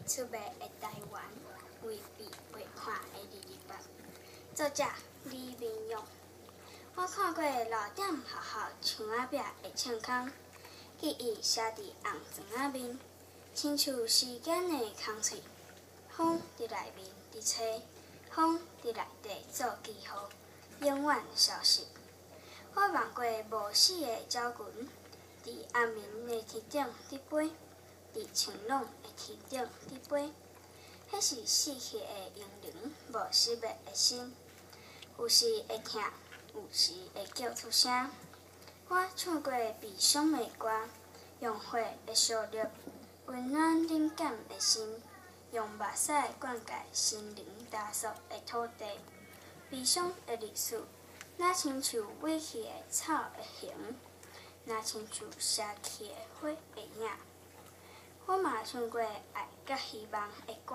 出賣的台灣，為被背叛的二二八。作者李明勇。我看過老店學校牆仔壁的唱空，記憶寫佇紅磚仔面，親像時間的空喙。風佇內面佇吹，風佇內底做記號，永遠消失。我夢過無死的鳥群，佇暗暝的天頂佇飛，佇晴朗的天頂佇飛。彼是死去的英靈，無熄滅的心，有時會疼，有時會叫出聲。我唱過悲傷的歌，用火的燒熱，溫暖冷感的心，用目屎灌溉心靈焦燥的土地。悲傷的歷史，若親像萎去的草的形，若親像謝去的花的影。我嘛唱過愛佮希望的歌，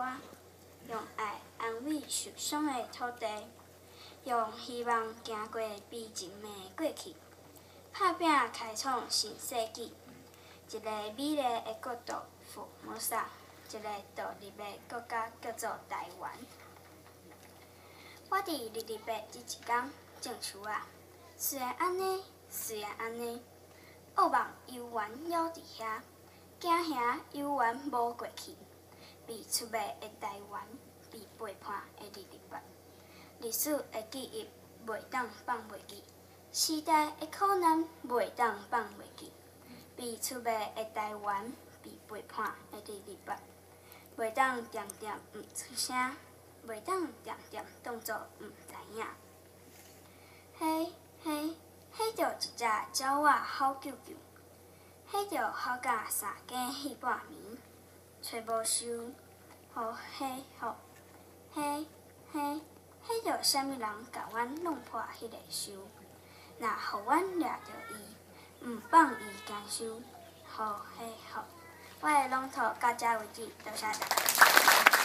用愛安慰受傷的土地，用希望行過悲情的過去，拍拚開創新世紀。一个美麗的國度福摩薩，一个獨立的國家叫做台灣。我佇二二八這一工種樹仔，雖然按呢，雖然按呢，惡夢猶原猶佇遐。驚嚇猶原無過去，被出賣的台灣，被背叛的二二八，歷史的記憶袂當放袂記，時代的苦難袂當放袂記，被出賣的台灣，被背叛的二二八，袂當恬恬毋出聲，袂當恬恬當作毋知影。彼、彼、彼著一隻鳥仔吼啾啾。彼著吼甲三更彼半暝，揣無收，予彼予，彼彼彼著啥物人共阮弄破彼个袖？若予阮掠著伊，毋放伊甘休，予彼予。我的朗讀到這為止，多謝大家。